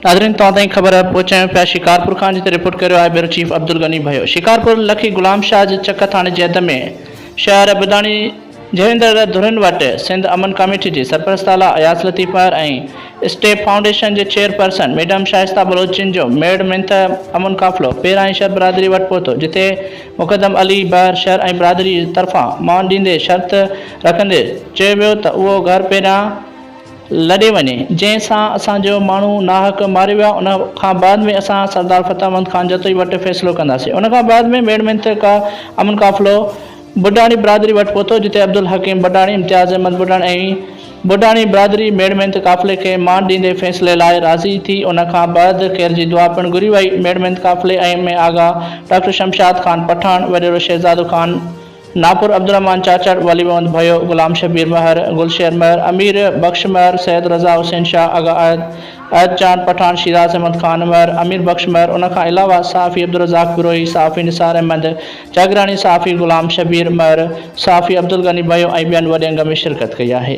ناظرين توهان تائين خبر پهچايون پيا شڪارپور کان جتي رپورٽ ڪريو آهي بيورو چيف عبدالغني ڀيو شڪارپور لکي غلام شاهه جي چڪ ٿاڻي جي حد ۾ شهر بداڻي جهيڙيندڙ ڌرين وٽ سنڌ امن ڪاميٽي جي سرپرست اعليٰ اياز لطيف مهر ۽ اسٽيپ فائونڊيشن جي چيئرپرسن ميڊم شائسته بلوچ جن جو ميڙ منٿ امن قافلو پير ۽ شھر برادري وٽ پهتو جتي مقدم علي بحر شھر ۽ برادري طرفان مان ڏيندي شرط رکندي چيو ويو ته اهو گهر پهريان لڏي وڃي، جنهن سان اسان جو ماڻهو ناحق ماريو ويا، ان کان بعد ۾ اسان سردار فتح محمد خان جتوئي وٽ فيصلو ڪنداسين. ان کان بعد ۾ ميڙ منٿ ڪا امن قافلو بڊاڻي برادري وٽ پهتو، جتي عبدالحڪيم بڊاڻي، امتياز احمد بڊاڻي ۽ بڊاڻي برادري ميڙ منٿ قافلي کي مان ڏيندي فيصلي لاء راضي ٿي، ان کان بعد خير جي دعا پڻ گهري وئي. ميڙ منٿ قافلي ۽ ۾ آغا ڊاڪٽر شمشاد خان پٺاڻ، وڏيرو شهزادو خان، ناپور عبدالرحمان چاچڙ، ولي محمد ڀيو، غلام شبير مهر، گلشير مهر، امير بخش مهر، سيد رضا حسين شاهه، آغا احد، احد جان پٺاڻ، شيراز احمد خان مهر، امير بخش مهر، ان کان علاوه صحافي عبدالرزاق بروهي، صحافي نثار احمد جاگيراڻي، صحافي غلام شبير مهر، صحافي عبدالغني ڀيو ۽ ٻين وڏي انگ ۾ شرڪت ڪئي آهي.